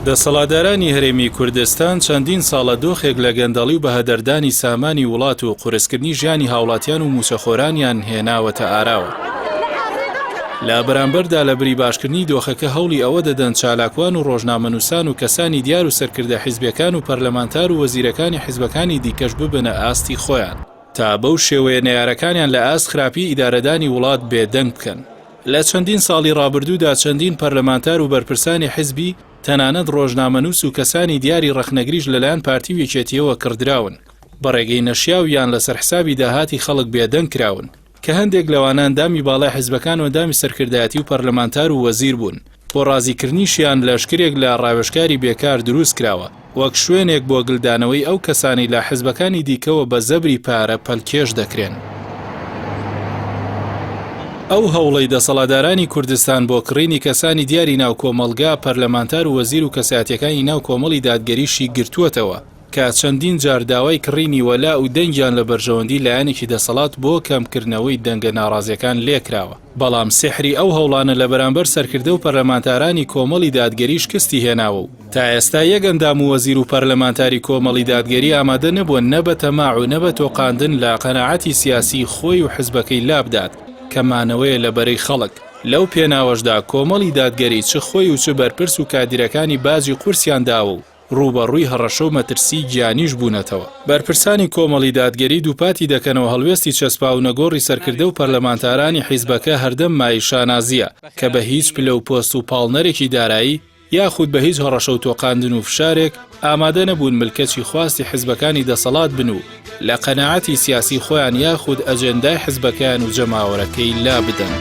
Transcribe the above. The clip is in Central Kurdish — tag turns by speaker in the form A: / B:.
A: دەسەڵاتدارانی هەرێمی کوردستان چەندین ساڵە دۆخێک لە گەندەڵی و بەهەدەردانی سامانی وڵات و قورسکردنی ژیانی هاوڵاتیان و مووچەخۆرانیان هێناوەتە ئاراوە. لە بەرامبەردا لە بری باشکردنی دۆخەکە هەوڵی ئەوە دەدەن چالاکوان و ڕۆژنامەنووسان و کەسانی دیار و سەرکردە حیزبیەکان و پەرلەمانتار و وەزیرەکانی حیزبەکانی دیکەش ببنە ئاستی خۆیان تا بەو شێوەیە نەیارەکانیان لە ئاست خراپی ئیدارەدانی وڵات بێدەنگ بکەن. لە چەندین ساڵی ڕابردوودا چەندین پەرلەمانتار و بەرپرسانی حیزبی، تەنانەت ڕۆژنامەنووس و کەسانی دیاری ڕەخنەگریش لەلایەن پارتی و یەکێتییەوە کڕدراون، بە ڕێگەی نەشیاو یان لەسەر حسابی داهاتی خەڵک بێدەنگ کراون، کە هەندێک لەوانە ئەندامی باڵای حیزبەکان و ئەندامی سەرکردایەتی و پەرلەمانتار و وەزیر بوون. بۆ ڕازیکردنیشیان لەشکرێک لە ڕاوێژکاری بێکار دروست کراوە، وەک شوێنێک بۆ گلدانەوەی ئەو کەسانەی لە حزبەکانی دیکەوە بە زەبری پارە پەلکێش دەکرێن. ئەو هەوڵەی دەسەڵاتدارانی کوردستان بۆ کڕینی کەسانی دیاری ناو کۆمەڵگا، پەرلەمانتار و وەزیر و کەسایەتیەکانی ناو کۆمەڵی دادگەریشی گرتووەتەوە، کە چەندین جار داوای کڕینی وەلاء و دەنگیان لە بەرژەوەندی لایەنێکی دەسەڵات بۆ کەمکردنەوەی دەنگە ناڕازیەکان لێکراوە، بەڵام سیحری ئەو هەوڵانە لە بەرامبەر سەرکردە و پەرلەمانتارانی کۆمەڵی دادگەری شکستی هێناوە و تا ئێستا یەک ئەندام و وەزیر و پەرلەمانتاری کۆمەڵی دادگەری ئامادە نەبووە نە بە تەماع و نە بە تۆقاندن لە قەناعەتی سیاسیی خۆی و حزبەکەی لابدات کە مانەوەیە لە بەرەی خەڵک. لەو پێناوەشدا کۆمەڵی دادگەری چ خۆی و چ بەرپرس و کادیرەکانی باجی قورسیان داوە و ڕووبەڕووی هەڕەشە و مەترسیی گیانیش بوونەتەوە. بەرپرسانی کۆمەڵی دادگەری دووپاتی دەکەنەوە هەڵوێستی چەسپاو و نەگۆڕی سەرکردە و پەرلەمانتارانی حیزبەکە هەردەم مایەی شانازییە کە بە هیچ پلە و پۆست و پاڵنەرێکی دارایی یاخود بە هیچ هەڕەشە و تۆقاندن و فشارێک ئامادە نەبوون ملکەچی خواستی حیزبەکانی دەسەڵات بن و لە قەناعەتی سیاسی خۆیان یاخود ئەجێندای حیزبەکەیان و جەماوەرەکەی لابدەن.